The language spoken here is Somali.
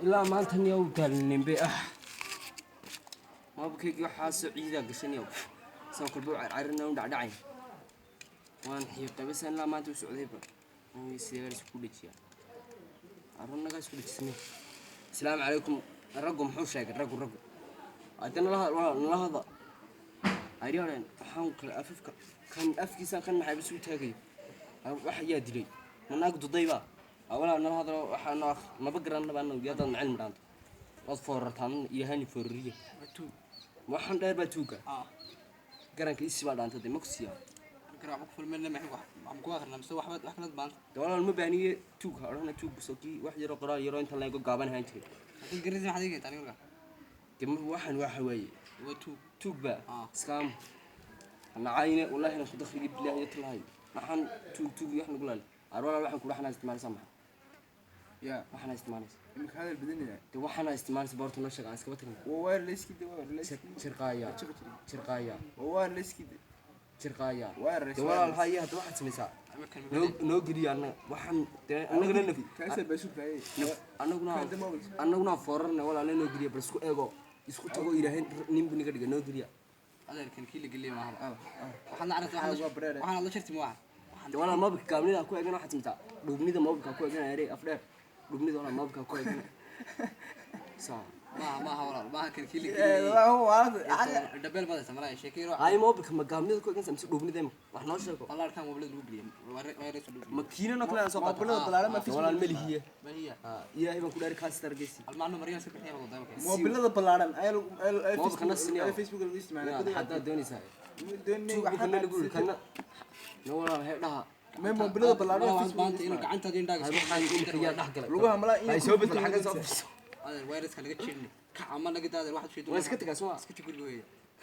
Ilaa maanta niyow daalninbe ah, maabkaygii waxaasoo ciidaa gashan yow, saan kolba u carcarina u dhacdhacayn, waan xiiqay basaan ilaa maanta u socdayba. Sidee baa isku dhejiyaa? Arunnagaa isku dhejisnay. Asalaamu calaykum. Raggu muxuu sheegay? Raggu hadda nala nala hadla ayadheen. Waxaan kale afafka kan afkiisaan ka naxay, bas u taagayo. Wax yaa dilay? Ma naag dudayba? Walaa nala hadlo. Waxaa noo maba garanaba anagu. Yaadaad macalin dhaanto waad foorartaan iyo hani foorariye. Waxaan dheer baa tuuga garanka isi baa dhaanta de ma ku siiyaa? De walaal, ma baaniye tuug ha odhana. Tuug sokii wax yaroo qoraal yaroo inta leego gaaban ahaan jiray. De waxaan waxa weeye tuug baa iskaam nacayne. Wallaahi na ku dakhrigi bilaahi iyo talaahi. Maxaan tuug tuug iyo wax nagu laali ar? Walaal, waxaan kula xanaa isticmaalaysaa maxaa? Ya. Waxaana isticmaalaysa? Imika hadal badanaya. De waxaana isticmaalaysa boorta noo sheeg, aan iskaba tagna. Waa wireless-kii de, waa wireless-kii. Jirqaaya, jirqaaya. Waa wireless-kii de. Jirqaaya. Wireless. De walaal, haye, hadda waxaad samaysaa, noo geliya annaga waxaan de annagana naf. Kaasaa baasuurkaaye. Annaguna Kaada mobil. Annaguna foorarna walaale, noo geliya. Bal isku eego, isku tago. Ilaahay ninbu niga dhiga, noo geliya. De walaal, mobilka gaabnida ku eegana waxaad samaysaa, dhuubnida mobilka ku eegana, erey af dheer, dhuubnida walaal mobilka ku eegana saa. Hay, mobilka ma gaabnida ku eegansa mise dhuubnida? Imika wax noo sheego. Ma kiinano kale aan soo qaato? Mobilada balaaran ma De walaal, melihiye. Ilaahay baan ku dhaari, kaas targeysi. Mobilada ballaaran ayaa lagu ayaa Mobilka na siniyo. ayaa Facebook lagu isticmaalaa. Haddaad doonaysaa Doonay. tuug waxaan kana lagu yiri kana no walaal, heedhaha. Ma mobilada ballaaran ayaa Facebook lagu isticmaalaa. Hay, waxaan imika yaa dhex galay? Lugaha malaa in Hay, soo bedel xagga, soo furso. Waa iska tagaa soo.